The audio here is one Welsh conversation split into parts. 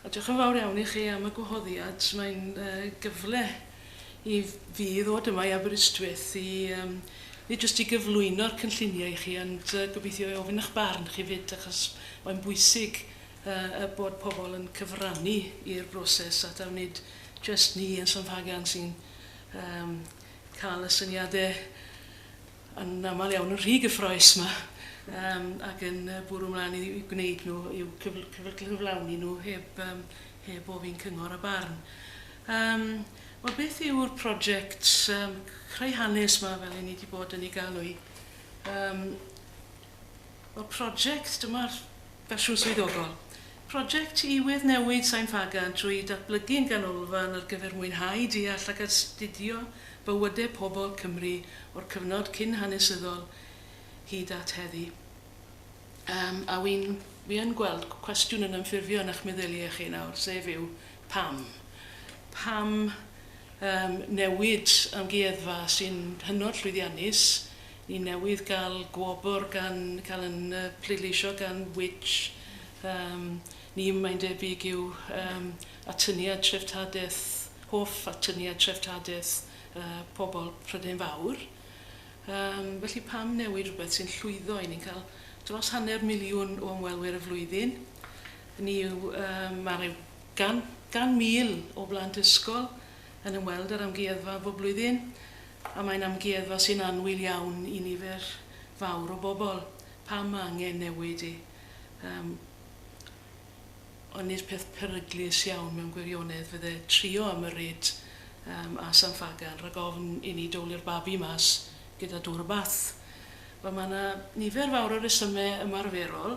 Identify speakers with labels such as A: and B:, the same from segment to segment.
A: A diolch yn fawr iawn i chi am y gwahoddiad. Mae'n gyfle i fi ddod yma i Aberystwyth i, um, nid jyst i gyflwyno'r cynlluniau i chi, ond gobeithio i ofyn eich barn chi fyd, achos mae'n bwysig bod pobl yn cyfrannu i'r broses a taw nid jyst ni yn San Ffagan sy'n cael y syniadau yn aml iawn yn rhy gyffrous 'ma ac yn bwrw ymlaen i gwneud nhw, i'w cyflawni nhw heb, heb ofyn cyngor a barn. Wel, beth yw'r prosiect creu hanes 'ma fel 'y ni wedi bod yn ei galw i? Wel, prosiect, dyma'r fersiwn swyddogol. Prosiect i weddnewid Sain Ffagan trwy datblygu'n ganolfan ar gyfer mwynhau, deall ac astudio bywydau pobl Cymru o'r cyfnod cyn-hanesyddol hyd at heddi. A wi'n wi yn gweld cwestiwn yn ymffurfio yn eich meddyliau chi nawr, sef yw pam? Pam newid amgueddfa sy'n hynod llwyddiannus? Ni newydd gael gwobr gan cael yn pleidleisio gan Which. Ni, mae'n debyg, yw atyniad treftadaeth, hoff atyniad treftadaeth pobl Prydain Fawr. Felly pam newid rhywbeth sy'n llwyddo? I ni'n cael dros 500,000 o ymwelwyr y flwyddyn. Ni yw, mae rhyw 100,000 o blant ysgol yn ymweld â'r amgueddfa bob blwyddyn, a mae'n amgueddfa sy'n annwyl iawn i nifer fawr o bobl. Pam mae angen newid i? Ond nid peth peryglus iawn mewn gwirionedd fydde trio ymyrryd â San Ffagan rhag ofn i ni dowlu'r babi mas gyda dŵr y bath. Wel, mae yna nifer fawr o resymau ymarferol.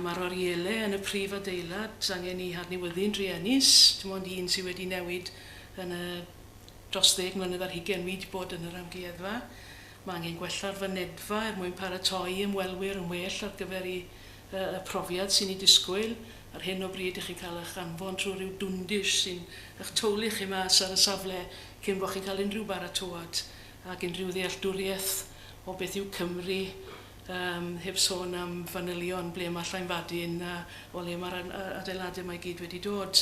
A: Mae'r orielau yn y prif adeilad angen eu hadnewyddu'n druenus. Dim ond un sydd wedi newid yn y dros 10 mlynedd ar hugain wi 'di bod yn yr amgueddfa. Mae angen gwella'r fynedfa er mwyn paratoi ymwelwyr yn well ar gyfer i y profiad sy'n ei disgwyl. Ar hyn o bryd, ych chi'n cael eich anfon trwy rhyw dwndish sy'n eich towlu chi mas ar y safle cyn bod chi'n cael unrhyw baratoad ac unrhyw ddealltwriaeth o beth yw Cymru, heb sôn am fanylion ble mae Llainfadyn a o le mae'r adeiladau 'ma i gyd wedi dod.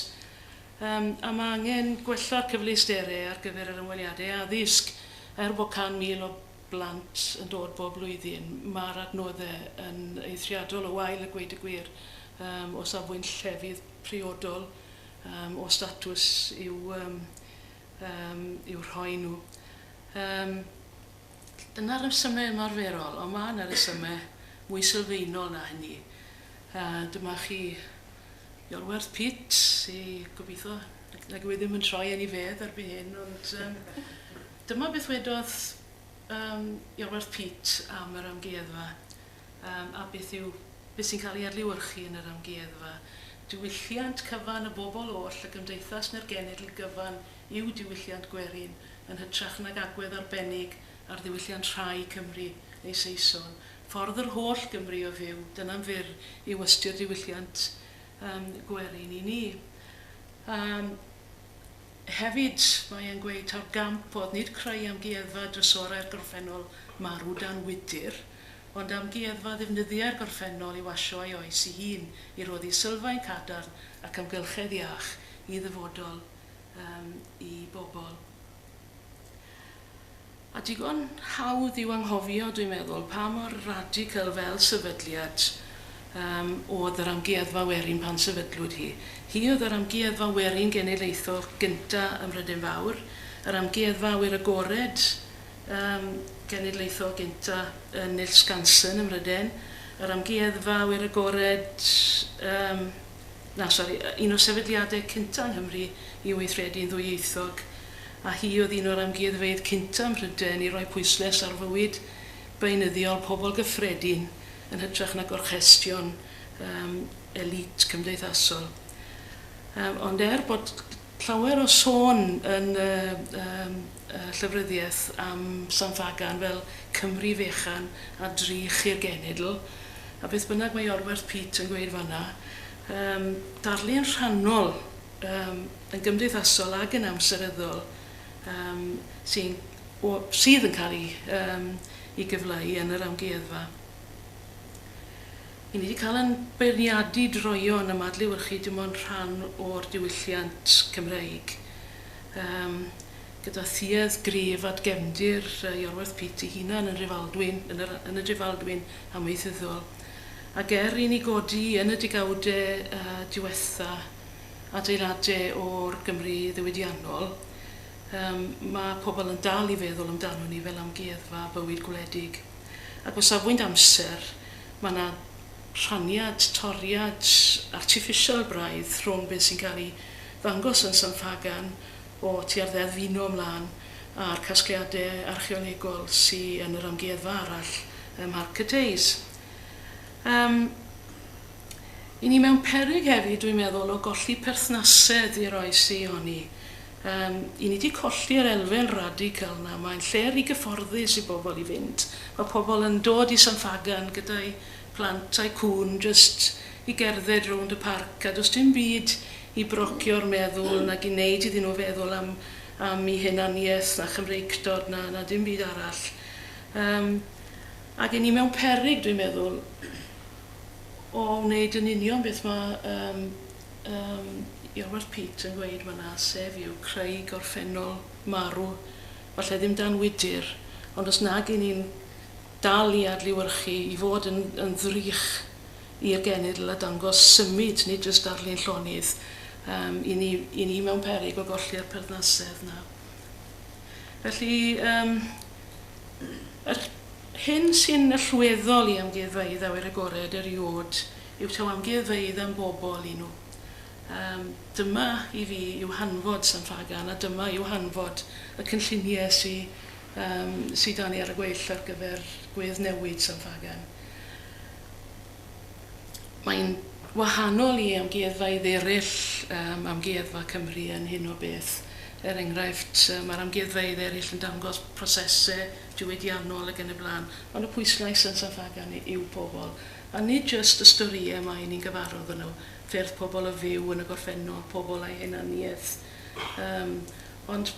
A: A mae angen gwella'r cyfleusterau ar gyfer yr ymweliadau addysg. Er bod 100,000 o blant yn dod bob blwyddyn, mae'r adnoddau yn eithriadol o wael a gweud y gwir, o safbwynt llefydd priodol, o statws i'w, i'w rhoi nhw. Dyna'r resymau ymarferol, ond mae yna resymau mwy sylfaenol na hynny. Dyma chi Iorwerth Peate, sy gobeithio nag yw e ddim yn troi yn ei fedd erbyn hyn, ond dyma beth wedodd Iorwerth Peate am yr amgueddfa a beth yw beth sy'n cael ei adlewyrchu yn yr amgueddfa. Diwylliant cyfan y bobl oll, y gymdeithas neu'r genedl gyfan yw diwylliant gwerin, yn hytrach nag agwedd arbennig ar ddiwylliant rhai Cymry neu Saeson. Ffordd yr holl Gymry o fyw, dyna'n fyr yw ystyr diwylliant gwerin i ni. Hefyd, mae e'n gweud taw'r gamp oedd nid creu amgueddfa drysorau'r gorffennol marw dan wydr, ond amgueddfa ddefnyddiai'r gorffennol i wasio ei oes ei hun, i roddi sylfaen cadarn ac amgylchedd iach i ddyfodol i bobl. A digon hawdd i'w anghofio, dwi'n meddwl, pa mor radical fel sefydliad oedd yr Amgueddfa Werin pan sefydlwyd hi. Hi oedd yr Amgueddfa Werin Genedlaethol gynta ym Mhrydain Fawr, yr Amgueddfa Awyr Agored Genedlaethol gynta yn Null Skansen ym Mhrydain, yr Amgueddfa Awyr Agored, na, sori, un o'r sefydliadau cynta yng Nghymru i weithredu'n ddwyieithog, a hi oedd un o'r amgueddfeydd cynta ym Mhrydain i roi pwyslais ar fywyd beunyddiol pobl gyffredin yn hytrach na gorchestion elite cymdeithasol. Ond er bod llawer o sôn yn y llyfryddiaeth am San Ffagan fel Cymru fechan a drych i'r genedl, a beth bynnag mae Iorwerth Peate yn gweud fan'na, darlun rhannol yn gymdeithasol ac yn amseryddol sy'n, o, sydd yn cael ei, ei gyfleu yn yr amgueddfa. I ni wedi cael yn beirniadu droeon am adlewyrchu dim ond rhan o'r diwylliant Cymreig. Gyda thuedd gref at gefndir Iorwerth Peate ei hunan yn Rhyfaldwyn, yn y, yn y Drefaldwyn amaethyddol. Ac er i ni godi yn y degawdau diwetha adeiladau o'r Gymru ddiwydiannol, mae pobl yn dal i feddwl amdano ni fel amgueddfa bywyd gwledig. Ac o safbwynt amser, mae yna rhaniad, toriad artiffisial braidd rhwng beth sy'n cael ei ddangos yn San Ffagan o tua'r ddeddf uno ymlaen a'r casgliadau archeolegol sydd yn yr amgueddfa arall ym Mharc Cathays. I ni mewn peryg hefyd, dwi'n meddwl, o golli perthnasedd i'r oes i honni. I ni wedi colli'r elfen radical na. Mae'n lle rhy gyfforddus i bobl i fynd. Mae pobl yn dod i San Ffagan gyda'i plant a'i cŵn jyst i gerdded rownd y parc, a does dim byd i brocio'r meddwl nag i wneud iddyn nhw feddwl am eu hunaniaeth na Chymreictod na dim byd arall. Ac i ni mewn peryg, dwi'n meddwl, o wneud yn union beth mae Iorwerth Peate yn gweud fan'na, sef yw creu gorffennol marw, falle ddim dan wydyr, ond os nag i ni'n dal i adlewyrchu, i fod yn ddrych i'r genedl a dangos symud, nid jyst darlun llonydd, i ni mewn peryg o golli'r perthnasedd na. Felly, yr hyn sy'n allweddol i amgueddfeydd awyr agored erioed yw taw amgueddfeydd am bobl i nhw. Dyma i fi yw hanfod San Ffagan a dyma yw hanfod y cynlluniau sy dan ni ar y gweill ar gyfer gweddnewid San Ffagan. Mae'n wahanol i amgueddfeydd eraill, Amgueddfa Cymru yn hyn o beth. Er enghraifft, mae'r amgueddfeydd eraill yn dangos prosesau diwydiannol ac yn y blaen. Ond y pwyslais yn San Ffagan yw pobl. A nid jyst y storïau mae ni'n gyfarwydd nhw, ffyrdd pobl o fyw yn y gorffennol, pobl a'i hunaniaeth. Ond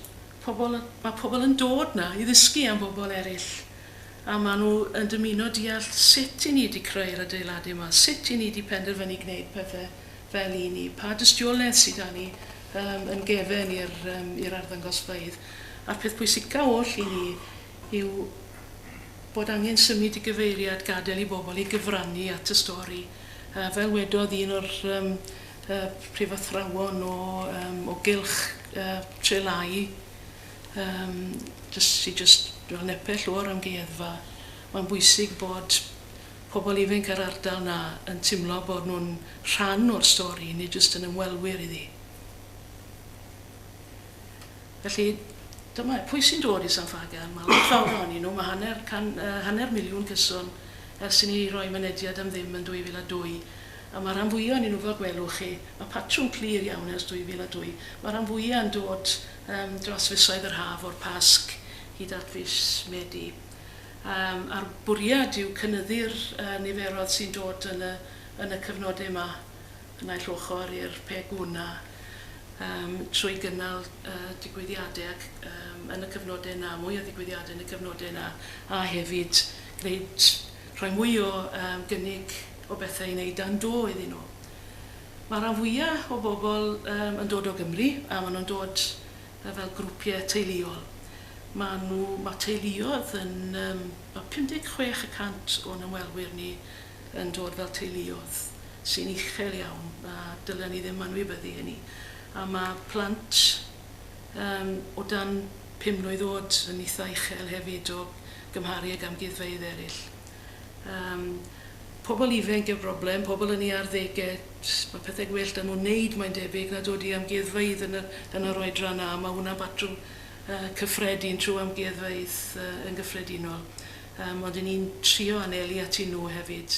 A: mae pobl yn dod na i ddysgu am bobl eraill. A maen nhw yn dymuno deall sut i ni wedi creu'r adeiladu yma, sut i ni wedi penderfynu gwneud pethau fel i ni, pa dystiolaeth sydd â ni yn gefen i'r arddangosfeydd. A'r peth pwysica oll i ni yw bod angen symud i gyfeiriad gadael i bobl i gyfrannu at y stori. Fel wedodd un o'r prifathrawon o gylch Trelai, just fel nepell o'r amgueddfa, mae'n bwysig bod pobl ifanc ar ardal na yn teimlo bod nhw'n rhan o'r stori, nid jyst yn ymwelwyr iddi. Felly, dyma, pwy sy'n dod i San Ffagan? Mae lot fawr ohonyn nhw, mae hanner miliwn cyson ers i ni roi mynediad am ddim yn 2002. A mae rhan fwyaf ohonyn nhw, fel gwelwch chi, mae patrwm clir iawn ers 2002. Mae rhan fwyaf yn dod dros fisoedd yr haf o'r Pasg hyd at fis Medi. A'r bwriad yw cynyddu'r niferoedd sy'n dod yn y cyfnodau yma yn naill ochr i'r pegwn trwy gynnal digwyddiadau ac, yn y cyfnodau yna, mwy o ddigwyddiadau yn y cyfnodau yna, a hefyd gwneud, rhoi mwy o gynnig o bethau i wneud dan do iddyn nhw. Mae rhan fwyaf o bobl yn dod o Gymru a maen nhw'n dod fel grwpiau teuluol. Mae teuluoedd yn, mae 56% o'n ymwelwyr ni yn dod fel teuluoedd, sy'n uchel iawn, a dylen ni ddim anwybyddu hynny. A mae plant o dan 5 mlwydd oed yn eitha uchel hefyd o gymharu ag amgueddfeydd eraill. Pobl ifanc yw'r broblem, pobl yn eu arddegau, mae pethau gwell 'da nhw'n wneud mae'n debyg na dod i amgueddfeydd yn yr oedran 'na. Mae hwnna'n batrwm cyffredin trwy amgueddfeydd yn gyffredinol. Ond ni'n trio anelu at nhw hefyd.